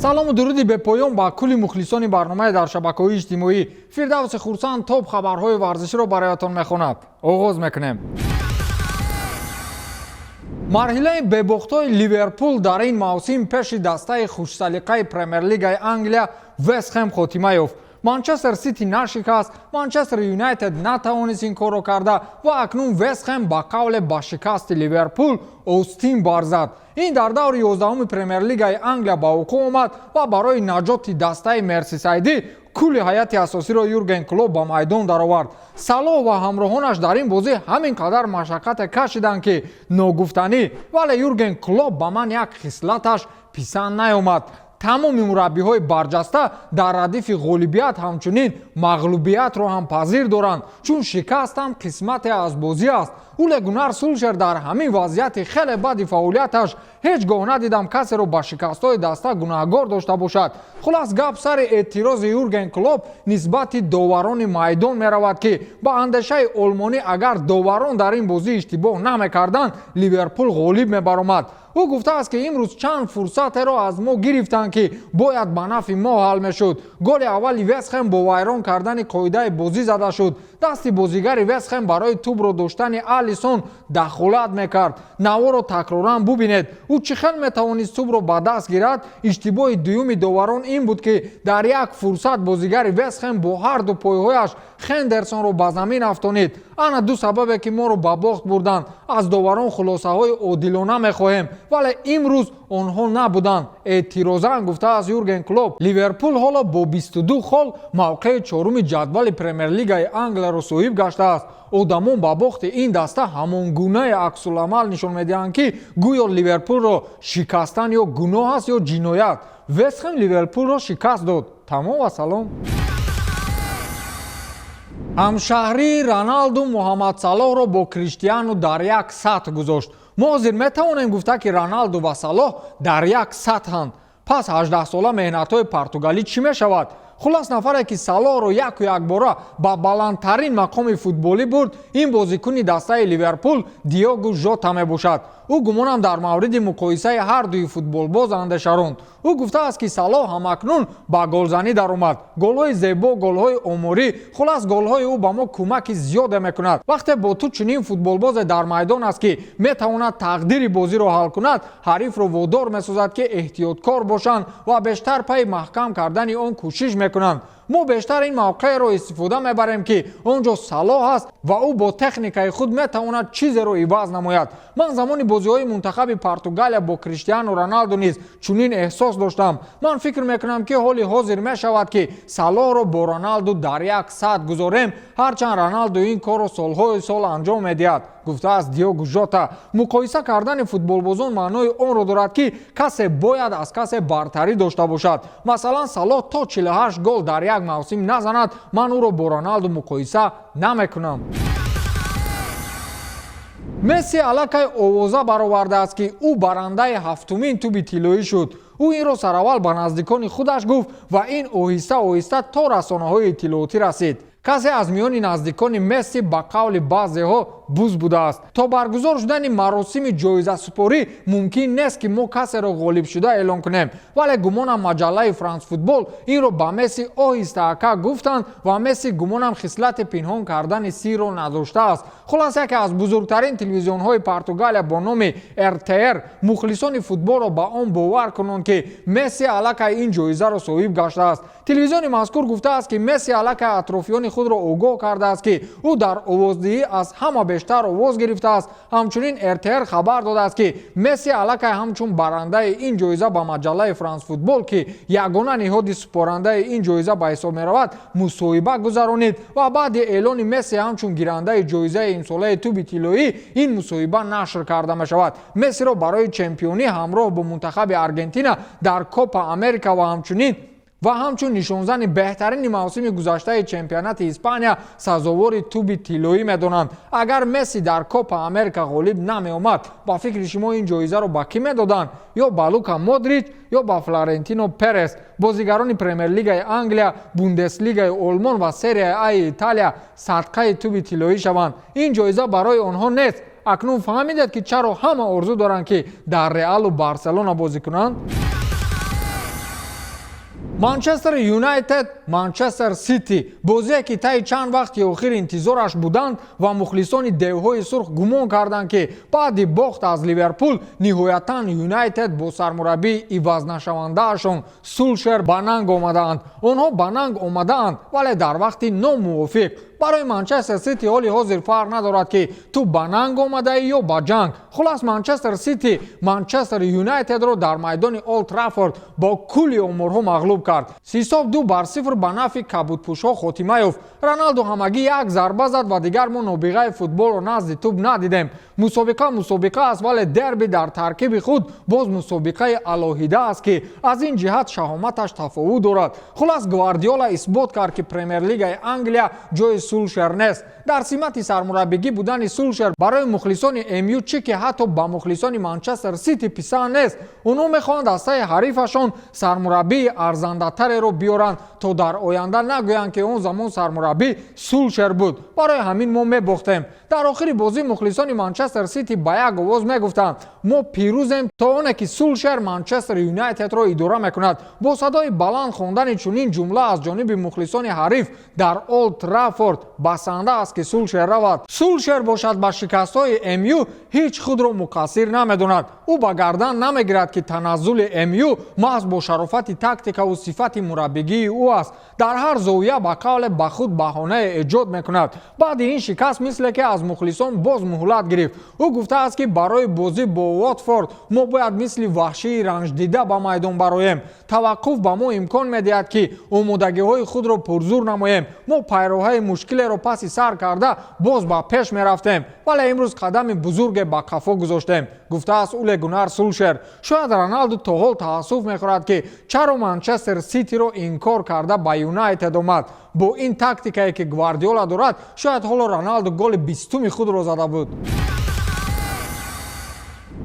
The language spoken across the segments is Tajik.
Салому дуруди бепоён ба кулли мухлисони барномаи дар шабакаҳои иҷтимоӣ. Фирдавси Хурсанд топ хабарҳои варзиширо бароятон мехонад. Оғоз мекунем. Марҳилаи бебохтҳои Ливерпул дар ин мавсим пеши дастаи хушсалиқаи Премер-лигаи Англия Вестхэм хотима ёфт. Манчестер Сити нашикаст, Манчестер Юнайтед натавонист ин корро карда ва акнун Вестхэм ба қавле ба шикасти Ливерпул остин барзад. Ин дар даври 11-уми Премер-лигаи Англия ба вуқӯъ омад ва барои наҷоти дастаи мерсисайдӣ кулли ҳайати асосиро Юрген Клоп ба майдон даровард. Салоҳ ва ҳамроҳонаш дар ин бозӣ ҳамин қадар машаққате кашиданд, ки ногуфтанӣ. Вале Юрген Клоп ба ман як хислаташ писанд наёмад. Тамоми мураббиҳои барҷаста дар радифи ғолибият ҳамчунин мағлубиятро ҳам пазир доранд, чун шикаст ҳам қисмате аз бозӣ аст. Уле Гунар Сулшер дар ҳамин вазъияти хеле бади фаъолияташ ҳеҷ гоҳ надидам касеро ба шикастҳои даста гунаҳгор дошта бошад. Хулас, гап сари эътирози Юрген Клоп нисбати доварони майдон меравад, ки ба андешаи олмонӣ агар доварон дар ин бозӣ иштибоҳ намекарданд, Ливерпул ғолиб мебаромад. Ӯ гуфтааст, ки имрӯз чанд фурсатеро аз мо гирифтанд, ки бояд ба нафъи мо ҳал мешуд. Голи аввали Вестхэм бо вайрон кардани қоидаи бозӣ зада шуд. Дасти бозигари Вестхэм барои тӯбро доштани Алисон дахолат мекард. Наворо такроран бубинед, ӯ чӣ хел метавонист тӯбро ба даст гирад? Иштибоҳи дуюми доварон ин буд, ки дар як фурсат бозигари Вестхэм бо ҳарду пойҳояш Хендерсонро ба замин афтонид. Ана ду сабабе, ки моро ба бохт бурданд. Аз доварон хулосаҳои одилона мехоҳем, вале имрӯз онҳо набуданд, эътирозан гуфтааст Юрген Клоп. Ливерпул ҳоло бо 22 хол мавқеи чоруми ҷадвали Премер-лигаи Англияро соҳиб гаштааст. Одамон ба бохти ин даста ҳамон гунае аксуламал нишон медиҳанд, ки гӯё Ливерпулро шикастан ё гуноҳ аст, ё ҷиноят. Вестхэм Ливерпулро шикаст дод, тамом ва салом. Ҳамшаҳрии Роналду Муҳаммад Салоҳро бо Криштиану дар як сатҳ гузошт. Мо ҳозир метавонем гуфта, ки Роналду ва Салоҳ дар як сатҳанд. Пас 18сола меҳнатҳои португалӣ чӣ мешавад? Хулас, нафаре, ки Салоҳро яку якбора ба баландтарин мақоми футболӣ бурд, ин бозикуни дастаи Ливерпул Диогу Жота мебошад. Ӯ гумонам дар мавриди муқоисаи ҳар дуи футболбоз андеша ронд. Ӯ гуфтааст, ки Салоҳ ҳамакнун ба голзанӣ даромад. Голҳои зебо, голҳои оморӣ, хулас, голҳои ӯ ба мо кӯмаки зиёде мекунад. Вақте бо ту чунин футболбозе дар майдон аст, ки метавонад тақдири бозиро ҳал кунад, ҳарифро водор месозад, ки эҳтиёткор бошанд ва бештар пайи маҳкам кардани он кӯшиш мекунанд. Мо бештар ин мавқеъро истифода мебарем, ки он ҷо Салоҳ аст ва ӯ бо техникаи худ метавонад чизеро иваз намояд. Ман замони бозиҳои мунтахаби Португалия бо Криштиану Роналду низ чунин эҳсос доштам. Ман фикр мекунам, ки ҳоли ҳозир мешавад, ки Салоҳро бо Роналду дар як сатҳ гузорем, ҳарчанд Роналду ин корро солҳои сол анҷом медиҳад, гуфтааст Диогу Жота. Муқоиса кардани футболбозон маънои онро дорад, ки касе бояд аз касе бартарӣ дошта бошад. Масалан, Салоҳ то 48 гол дар як мавсим назанад, ман ӯро бо Роналду муқоиса намекунам. Месси аллакай овоза баровардааст, ки ӯ барандаи ҳафтумин тӯби тиллоӣ шуд. Ӯ инро сараввал ба наздикони худаш гуфт ва ин оҳиста оҳиста то расонаҳои иттилоотӣ расид. Касе аз миёни наздикони Месси ба қавли баъзеҳо буз будааст. То баргузор шудани маросими ҷоизасупорӣ мумкин нест, ки мо касеро ғолибшуда эълон кунем, вале гумонам маҷаллаи Франс Футбол инро ба Месси оҳистаака гуфтанд ва Месси гумонам хислати пинҳон кардани сирро надоштааст. Хулас, яке аз бузургтарин телевизионҳои Португалия бо номи РТР мухлисони футболро ба он бовар кунанд, ки Месси аллакай ин ҷоизаро соҳиб гаштааст. Телевизиони мазкур гуфтааст, ки Месси аллакай атрофиёни худро огоҳ кардааст, ки ӯ дар овоздиҳӣ аз ҳама бештар овоз гирифтааст. Ҳамчунин РТР хабар додааст, ки Месси аллакай ҳамчун барандаи ин ҷоиза ба маҷаллаи Франс Футбол, ки ягона ниҳоди супорандаи ин ҷоиза ба ҳисоб меравад, мусоҳиба гузаронид ва баъди эълони Месси ҳамчун гирандаи ҷоизаи имсолаи тӯби тиллоӣ ин мусоҳиба нашр карда мешавад. Мессиро барои чемпионӣ ҳамроҳ бо мунтахаби Аргентина дар Копа Америка ва ҳамчунин ва ҳамчун нишонзани беҳтарини мавсими гузаштаи чемпионати Испания сазовори тӯби тиллоӣ медонанд. Агар Месси дар Копа Америка ғолиб намеомад, ба фикри шумо ин ҷоизаро ба кӣ медоданд? Ё ба Лука Модрич, ё ба Флорентино Перес? Бозигарони Премер-лигаи Англия, Бундеслигаи Олмон ва Серияи Аи Италия садқаи тӯби тиллоӣ шаванд. Ин ҷоиза барои онҳо нест. Акнун фаҳмидед, ки чаро ҳама орзу доранд, ки дар Реалу Барселона бозӣ кунанд. Манчестер Юнайтед, Манчестер Сити, бозие, ки таи чанд вақти охир интизораш буданд ва мухлисони девҳои сурх гумон карданд, ки баъди бохт аз Ливерпул ниҳоятан Юнайтед бо сармураббии ивазнашавандаашон Сулшер ба нанг омадаанд. Онҳо ба нанг омадаанд, вале дар вақти номувофиқ. Барои Манчестер Сити ҳоли ҳозир фарқ надорад, ки ту ба нанг омадаӣ ё ба ҷанг. Хулас, Манчестер Сити Манчестер Юнайтедро дар майдони Олд Траффорд бо кулли оморҳо мағлуб кард. Ҳисоб 2-0 ба нафъи кабудпӯшҳо хотима ёфт. Роналду ҳамагӣ як зарба зад ва дигар мо нобиғаи футболро назди тӯб надидем. Мусобиқа мусобиқа аст, вале дерби дар таркиби худ боз мусобиқаи алоҳида аст, ки аз ин ҷиҳат шаҳоматаш тафовут дорад. Хулас, Гвардиола исбот кард, ки Премер-лигаи Англия ҷои Сулшер нест. Дар симати сармураббигӣ будани Сулшер барои мухлисони МЮ чӣ, ки ҳатто ба мухлисони Манчестер Сити писанд нест. Онҳо мехоҳанд дастаи ҳарифашон сармураббии арзандатареро биёранд, то дар оянда нагӯянд, ки он замон сармураббӣ Сулшер буд, барои ҳамин мо мебохтем. Дар охири бозӣ мухлисони Манчестер Сити ба як овоз мегуфтанд: «Мо пирӯзем то оне ки Сулшер Манчестер Юнайтедро идора мекунад». Бо садои баланд хондани чунин ҷумла аз ҷониби мухлисони ҳариф дар Олд Траффорд басанда аст, ки Сулшер равад. Сулшер бошад, ба шикастҳои МЮ ҳеҷ худро муқассир намедонад. Ӯ ба гардан намегирад, ки таназзули МЮ маҳз бо шарофати тактикаву сифати мураббигии ӯ аст. Дар ҳар зовия ба қавле ба худ баҳонае эҷод мекунад. Баъди ин шикаст мисле ки аз мухлисон боз муҳлат гирифт. Ӯ гуфтааст, ки барои бозӣ бо Уотфорд мо бояд мисли ваҳшии ранҷдида ба майдон бароем. Таваққуф ба мо имкон медиҳад, ки омодагиҳои худро пурзур намоем. Мо пайроҳаи мушкилеро паси сар карда боз ба пеш мерафтем, вале имрӯз қадами бузурге ба қафо гузоштем, гуфтааст Уле Гунар Сулшер. Шояд Роналду то ҳол таассуф мехӯрад, ки чаро Манчестер Ситиро инкор карда ба Юнайтед омад. Бо ин тактикае, ки Гвардиола дорад, шояд ҳоло Роналду голи 20-уми худро зада буд.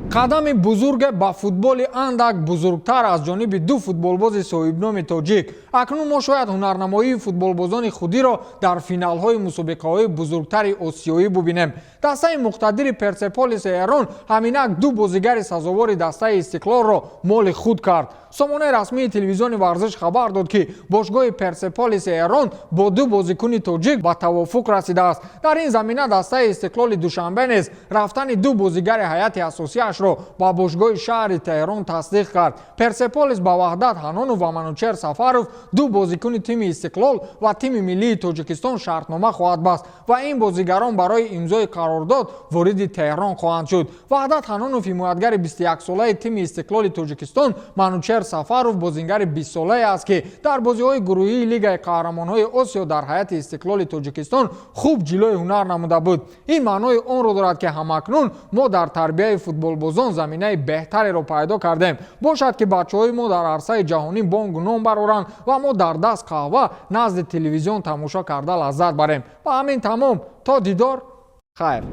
Қадами бузурге ба футболи андак бузургтар аз ҷониби ду футболбози соҳибноми тоҷик. Акнун мо шояд ҳунарнамоии футболбозони худиро дар финалҳои мусобиқаҳои бузургтари осиёӣ бубинем. Дастаи муқтадири Персеполиси Эрон ҳаминак ду бозигари сазовори дастаи Истиқлолро моли худ кард. Сомонаи расмии телевизиони Варзиш хабар дод, ки бошгоҳи Персеполиси Эрон бо ду бозикуни тоҷик ба тавофуқ расидааст. Дар ин замина дастаи Истиқлоли Душанбе низ рафтани ду бозигари ҳайати асосиашро ба бошгоҳи шаҳри Теҳрон тасдиқ кард. Персеполис ба Ваҳдат Ҳанонов ва Манучер Сафаров, ду бозикуни тими Истиқлол ва тими миллии Тоҷикистон, шартнома хоҳад баст ва ин бозигарон барои имзои қарордод вориди Теҳрон хоҳанд шуд. Ваҳдат Ҳанонов ҳимоятгари 21-солаи тими Истиқлоли Тоҷикистон, Манучер Сафаров бозингари 20-солае аст, ки дар бозиҳои гурӯҳии Лигаи қаҳрамонҳои Осиё дар ҳайати Истиқлоли Тоҷикистон хуб ҷилои ҳунар намуда буд. Ин маънои онро дорад, ки ҳамакнун мо дар тарбияи футболбозон заминаи беҳтареро пайдо кардем. Бошад, ки бачаҳои мо дар арсаи ҷаҳонӣ бонгу ном бароранд ва мо дар даст қаҳва назди телевизион тамошо карда лаззат барем. Ба ҳамин тамом, то дидор, хайр.